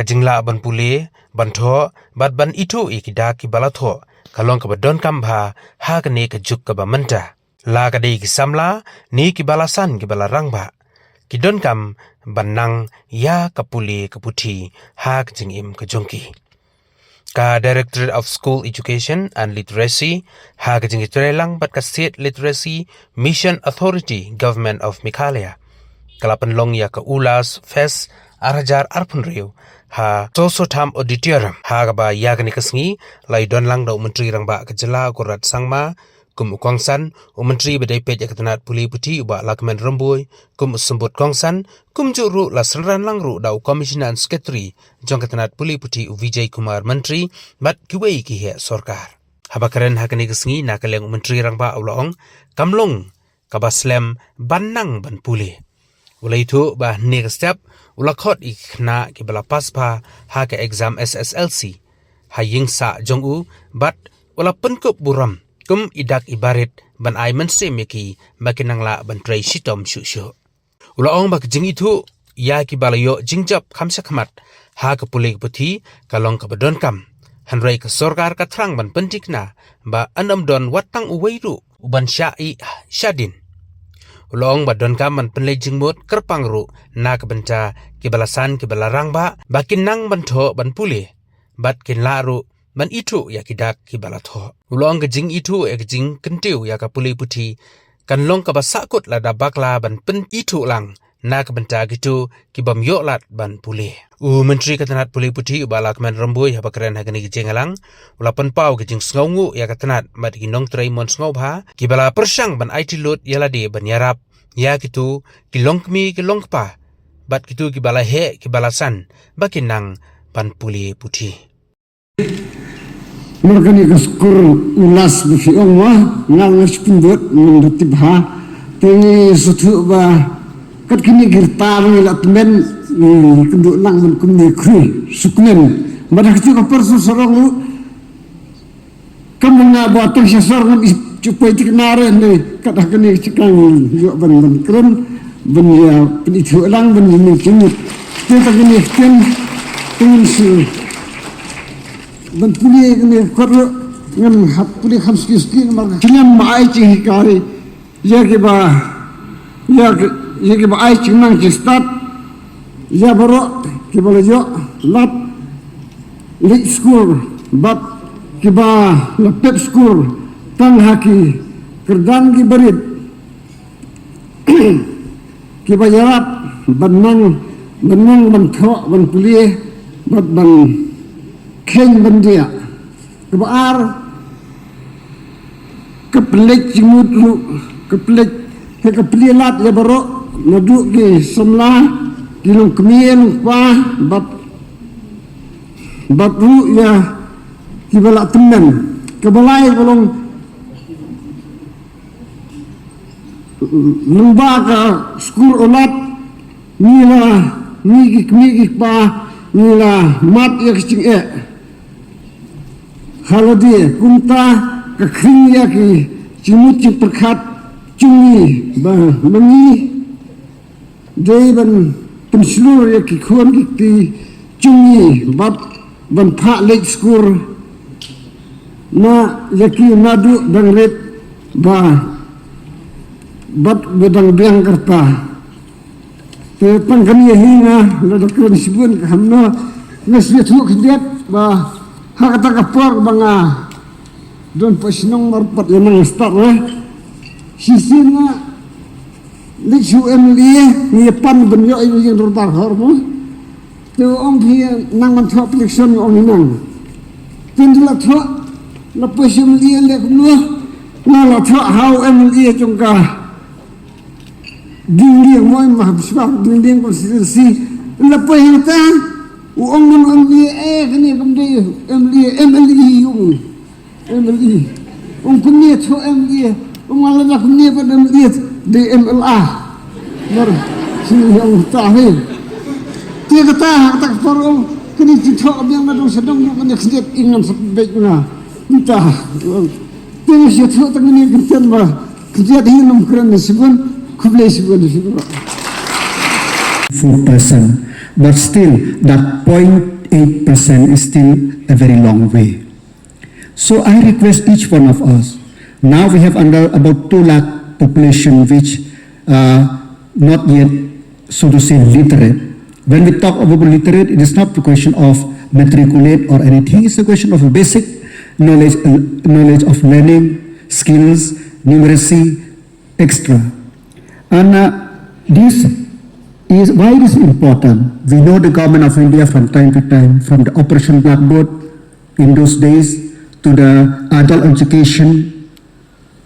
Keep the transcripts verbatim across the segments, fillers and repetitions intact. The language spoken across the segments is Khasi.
Jinglah ban pule, ban thoh, bad ban ithuh ïa ki dak kiba la thoh, ka long kaba donkam bha ha kane ka juk kaba mynta. La ka dei ki samla, ne kiba la san kiba la rangbah, ki donkam ban nang ïa ka pule ka puthi ha ka jingim ka jong ki. Ka Directorate of School Education and Literacy, ha ka jingïatreilang bad ka State Literacy Mission Authority, Government of Meghalaya, ka la pynlong ïa ka Ulas Fest ar hajar arphew hynriew ha Sosotham Auditorium, ha kaba ïa kane ka sngi la ïadon lang da u Myntri Rangbah ka jylla u Conrad Sangma, kum u kongsan, u Myntri ba dei peit ïa ka tnat pule puthi u Bah Lahkmen Rymbui, kum u symbud kongsan, kumjuh ruh la synran lang ruh da u Commissioner and Secretary jong ka tnat pule puthi u Vijay Kumar Mantri, bad kiwei ki heh sorkar. Haba kren ha kane ka sngi na ka liang u Myntri Rangbah u la ong, kam long kaba slem ban nang ban pule. U la ïathuh ba hynne ka step u la khot ïa ki khynnah kiba la pass bha ha ka exam S S L C ha ïing sah jong u, bad u la pynkup burom kum i dak i barit ban ai mynsiem ïa ki ba kin nang lah ban trei shitom shuh shuh. U la ong ba ka jingithuh ïa kiba la ïoh jingjop kham sha khmat ha ka pule ka puthi ka long kaba donkam, hynrei ka sorkar ka thrang ban pynthikna ba yn ym don wat tang uwei ruh u ban shah ïeh shah dien. U la ong ba donkam ban pynleit jingmut kyrpang ruh na ka bynta kiba la san kiba la rangbah ba kin nang ban thoh ban pule, bad kin lah ruh ban ithuh ïa ki dak kiba la thoh. U la ong ka jingithuh ïa ka jingkyntiew ïa ka pule puthi kan long kaba sahkut lada bakla ban pynithuh lang na ka bynta kito ki bym ïoh lad ban pule. U Myntri ka tnat pule puthi u Bah Lahkmen Rymbui haba kren ha kane ka jingïalang u la pynpaw ka jingsngewnguh ïa ka tnat bad ki nongtrei mon sngewbha kiba la pyrshang ban aiti lut ïa lade ban ïarap ïa kito ki longkmie ki longkpa bad kito kiba la heh kiba la san ba kin nang ban pule puthi. Namar kane ka skur u las ba phi ong, wa nga nga shu pyndot ngan da tip bha. Te ngi sngewthuh ba kat kine ki rta ba ngi la tymmen, ngi kynduh lang ban kumne khrui sukmen. Bad ha kito ka por shu sarong ruh, kam nga ba tang sha sor ngan ïa shu poi thikna re ne, kat ha kane ka jingkang ïoh ban ban kren ban ïa pynithuh lang ban ïa mynjynjut. Te ta kane ka ktien te ngin shu ban pule kane ka kot ruh ngan hap pule kham suki suki namar ka khlem ba ai jinghikai ïa kiba, ïa ki, ïa kiba ai jingnang jingstad ïa baroh kiba la ïoh lad leit skul bad kiba la pep skul tang ha ki kyrdan kiba rit kiba ïarap ban nang, ban nang ban thoh ban pule bad ban kheiñ ban diah. Kaba ar, ka pynleit jingmut ruh, ka pynleit, ka, ka plie lad ïa baroh naduh ki samla, ki longkmie longkpa bad, bad ruh ïa kiba la tymmen. Kaba lai ka long lyngba ka skur u lad, ngi la, ngi ki kmie ki kpa ngi la mad ïa ka jingeh ha lade, kumta ka khring ïa ki jingmut jingpyrkhat jong ngi ba ma ngi dei ban pynshlur ïa ki khun ki kti jong ngi bad ban phah leit skul na ïa ki naduh dang rit ba bad ba dang biang ka rta. Te tang kane hi nga la da kren shibun ka hamno, nga shu ïathuh khyndiat ba ha kata ka por ba nga don pat shnong mar pat ïa nang start re. Shisien nga leit shu M L A, ngi ïa pan ban ïoh ïa ïing dorbar hor mo. Te ong phi nang ban thoh election, ong nang. Te la thoh, la poi shu M L A leh kumno. Nga la thoh ha u M L A jong ka Dingding, mo, ma shu Dingding constituency. La poi hangta, u ong nang M L A, eh, kane kam dei M L A, M L A ong. M L A. Ong kumne thoh M L A. Ong nga la da kumne pat M L A. Dei M L A. Mar shu ong ta hi. Te kata, kata ka por ong kane ki thoh biang na dong sha dong, kane khyndiat i ngan sa beit nga. Nta. Te ngi shu thoh tang kane ka ktien ba khyndiat hi ngam kren shibun, khublei shibun shibun. Four percent. But still, that point eight percent is still a very long way. So I request each one of us, now we have under about two lakh population which are not yet, so to say, literate. When we talk about literate, it is not the question of matriculate or anything. It's a question of basic knowledge, uh, knowledge of learning, skills, numeracy, extra. And uh, this is why it is important. We know the government of India from time to time, from the Operation Blackboard in those days to the adult education,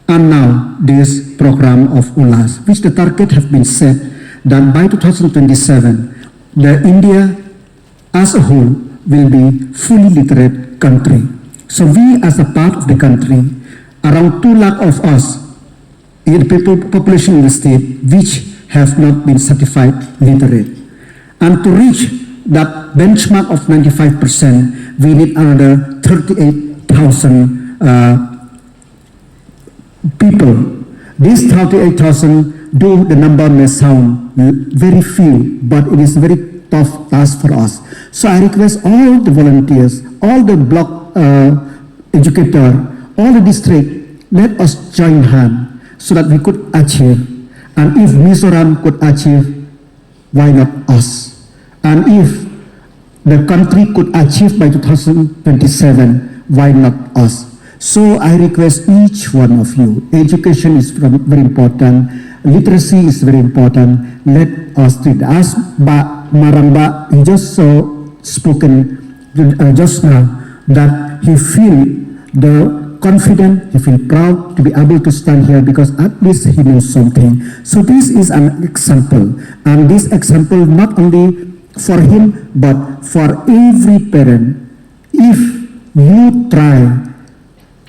and now this program of ULLAS, which the target have been set that by two thousand twenty-seven, the India as a whole will be fully literate country. So we as a part of the country, around two lakh of us in the people population in the state which have not been certified literate. And to reach that benchmark of ninety-five percent, we need another thirty-eight thousand uh, people. These thirty-eight thousand, though the number may sound very few, but it is very tough task for us. So I request all the volunteers, all the block uh, educator, all the district, let us join hand so that we could achieve. And if Mizoram could achieve, why not us? And if the country could achieve by two thousand twenty-seven, why not us? So I request each one of you, education is very, very important, literacy is very important. Let us do it. As Bah Marang Bah, he just so spoken uh, just now, that he feel the confident, he feel proud to be able to stand here because at least he knows something. So this is an example, and this example not only for him but for every parent. If you try,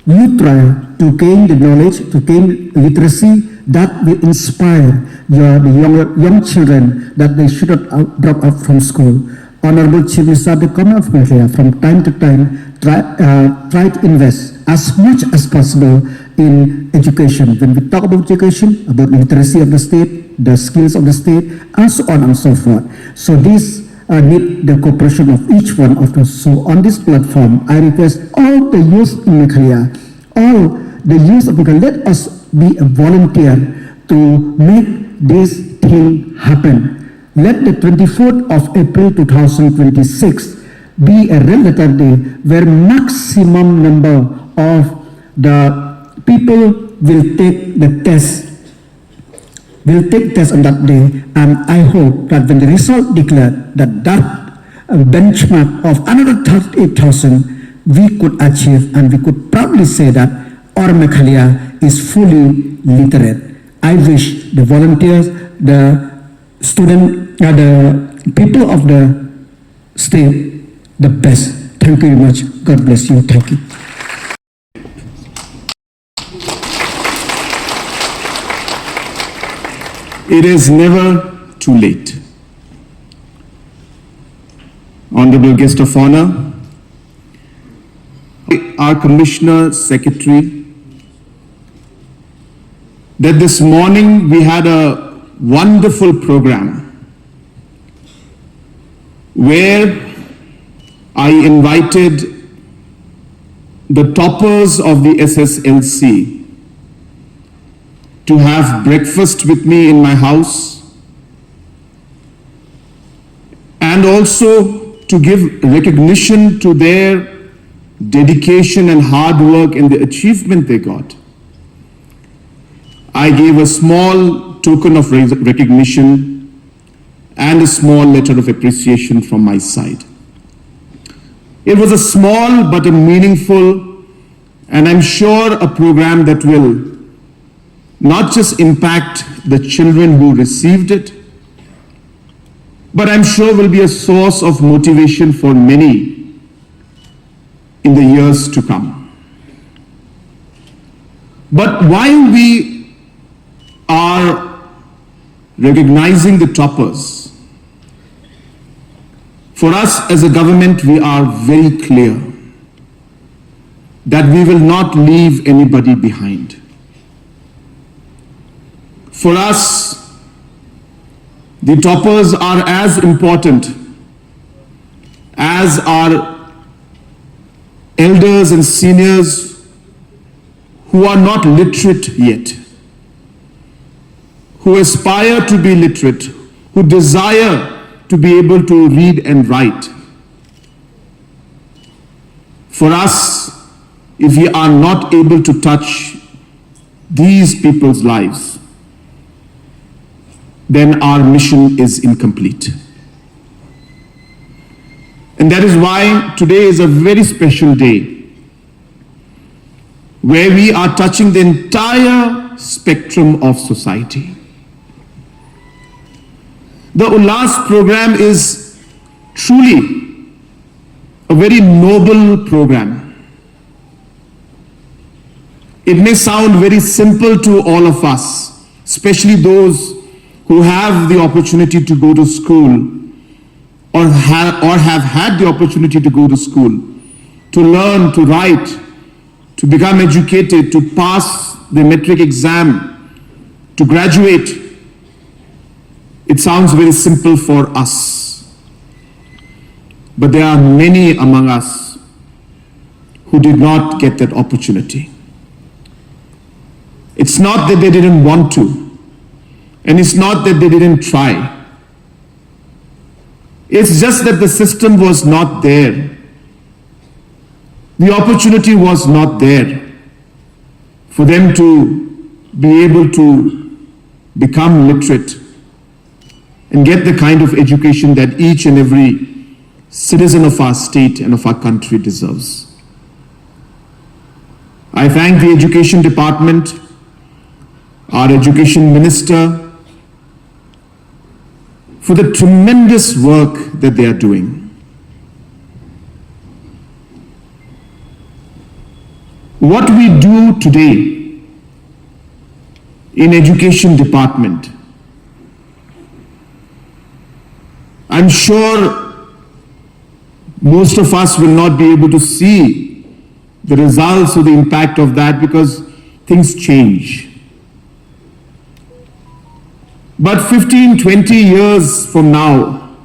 you try to gain the knowledge, to gain literacy that will inspire your the younger young children that they should not out, drop out from school. Honorable Chief Minister of the Government of Meghalaya, from time to time, try, uh, try to invest as much as possible in education. When we talk about education, about literacy of the state, the skills of the state, and so on and so forth. So this uh, need the cooperation of each one of us. So on this platform, I request all the youth in Meghalaya, all the youth of Meghalaya, let us be a volunteer to make this thing happen. Let the twenty-fourth of April two thousand twenty-six be a red letter day where maximum number of the people will take the test, will take test on that day, and I hope that when the result declared that that uh, benchmark of another thirty-eight thousand we could achieve, and we could proudly say that our Meghalaya is fully literate. I wish the volunteers, the student, uh, the people of the state the best. Thank you very much. God bless you. Thank you. It is never too late. Honorable Guest of Honor, our Commissioner Secretary, that this morning we had a wonderful program where I invited the toppers of the S S L C to have breakfast with me in my house and also to give recognition to their dedication and hard work and the achievement they got. I gave a small token of re- recognition and a small letter of appreciation from my side. It was a small but a meaningful, and I'm sure a program that will not just impact the children who received it, but I'm sure will be a source of motivation for many in the years to come. But while we are recognizing the toppers, for us as a government, we are very clear that we will not leave anybody behind. For us, the toppers are as important As our elders and seniors who are not literate yet, who aspire to be literate, who desire to be able to read and write, for us, if we are not able to touch these people's lives, then our mission is incomplete. And that is why today is a very special day where we are touching the entire spectrum of society. The Ullas program is truly a very noble program. It may sound very simple to all of us, especially those who have the opportunity to go to school or have, or have had the opportunity to go to school, to learn, to write, to become educated, to pass the matric exam, to graduate. It sounds very simple for us. But there are many among us who did not get that opportunity. It's not that they didn't want to, and it's not that they didn't try. It's just that the system was not there. The opportunity was not there for them to be able to become literate and get the kind of education that each and every citizen of our state and of our country deserves. I thank the education department, our education minister, for the tremendous work that they are doing. What we do today in education department, I'm sure most of us will not be able to see the results or the impact of that because things change. But fifteen, twenty years from now,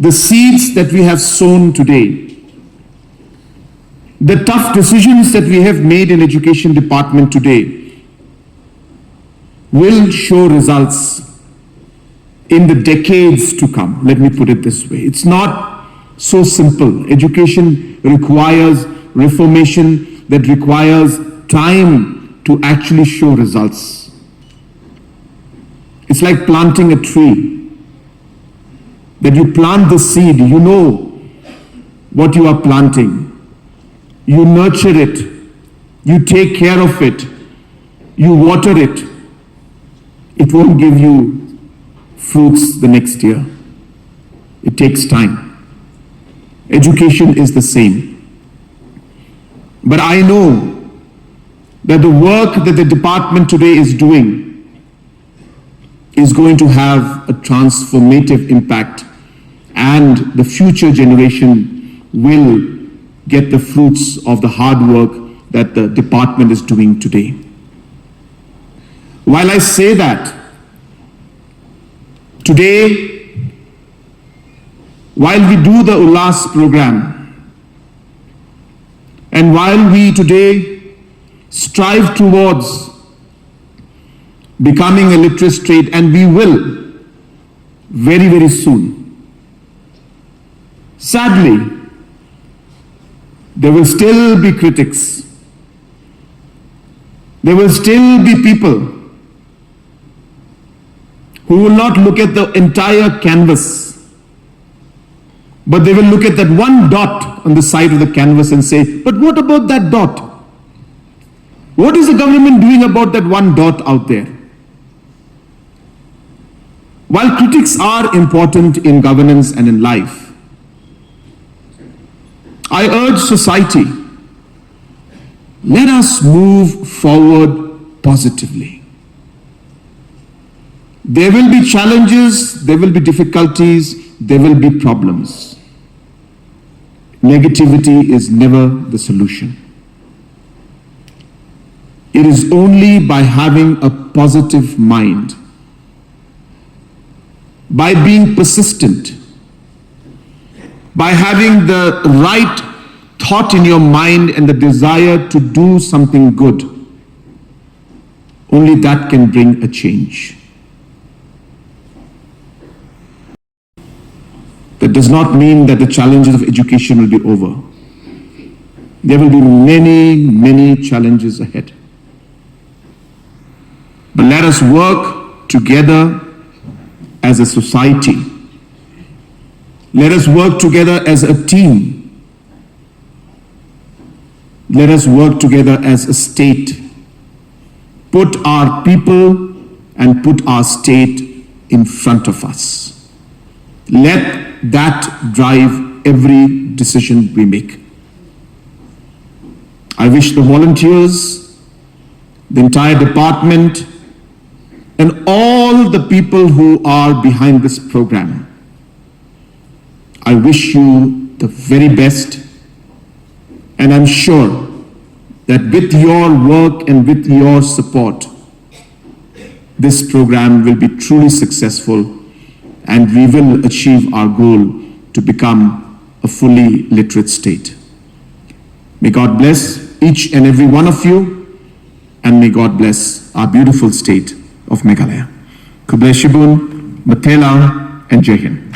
the seeds that we have sown today, the tough decisions that we have made in education department today will show results in the decades to come. Let me put it this way. It's not so simple. Education requires reformation that requires time to actually show results. It's like planting a tree. That you plant the seed, you know what you are planting. You nurture it. You take care of it. You water it. It won't give you fruits the next year. It takes time. Education is the same. But I know that the work that the department today is doing is going to have a transformative impact, and the future generation will get the fruits of the hard work that the department is doing today. While I say that, today, while we do the Ullas program, and while we today strive towards becoming a literate state, and we will very, very soon. Sadly, there will still be critics. There will still be people who will not look at the entire canvas, but they will look at that one dot on the side of the canvas and say, "But what about that dot? What is the government doing about that one dot out there?" While critics are important in governance and in life, I urge society, let us move forward positively. There will be challenges, there will be difficulties, there will be problems. Negativity is never the solution. It is only by having a positive mind, by being persistent, By having the right thought in your mind and the desire to do something good, only that can bring a change. That does not mean that the challenges of education will be over. There will be many, many challenges ahead. But let us work together as a society. Let us work together as a team. Let us work together as a state. Put our people and put our state in front of us. Let that drive every decision we make. I wish the volunteers, the entire department, and all the people who are behind this program, I wish you the very best, and I'm sure that with your work and with your support, this program will be truly successful and we will achieve our goal to become a fully literate state. May God bless each and every one of you, and may God bless our beautiful state of Meghalaya. Khublei shibun, Matela, and Jai Hind.